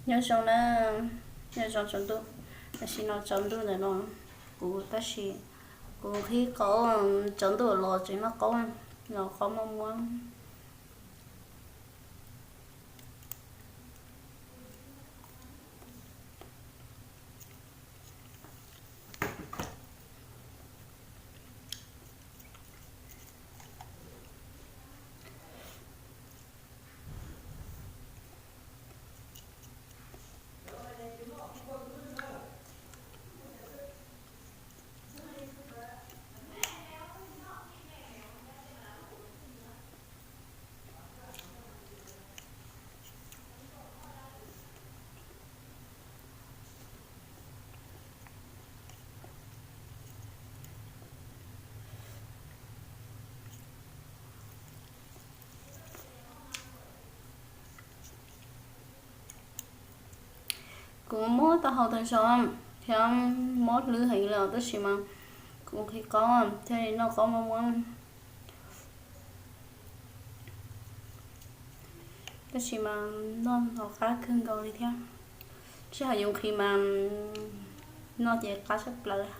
Nyob zoo na, nyob zoo tsaus ntuj, tam sim no tsaus ntuj ntawm no, kuv tab sis kuv qhib qaub, tsaus ntuj los tseem noj qaub, los qaub muab muab. Kuv muab tau hau tag zog thiab, mob hlwb heev lawm tab sis mas kuv qhib qaub thiaj li noj qaub muab muab. Tab sis mas noj los qab kawg nkaus li thiab. Sij hawm yus qhib mas noj ces qab tshaj plaws.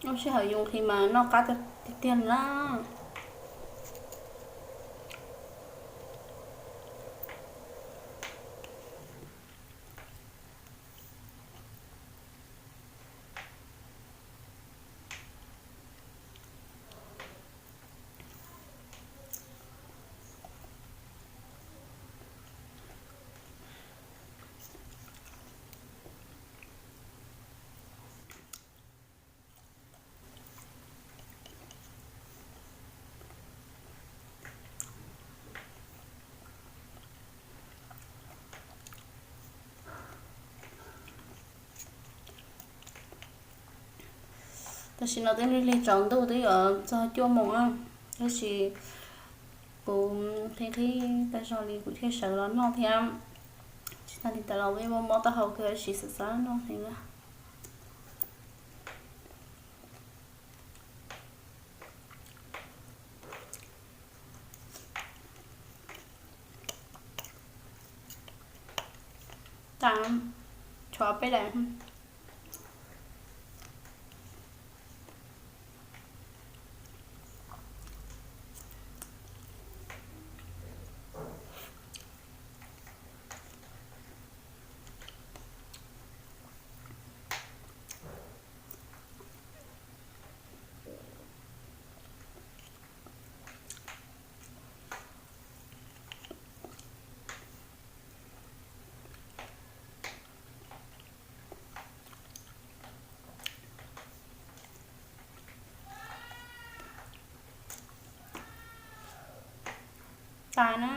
Ua sij hawm yus qhib mas noj qab tiag tiag na. Tam sim no twb lig lig tsaus ntuj twb yuav txog cuaj moos na, tab sis kuv qhib qhib tag zog li kuv thiaj sawv los noj thiab. Tsis tag li tas los peb mob mob taub hau kawg tab sis xav xav noj heev na. Tas, tshuav peb daim. Tas na.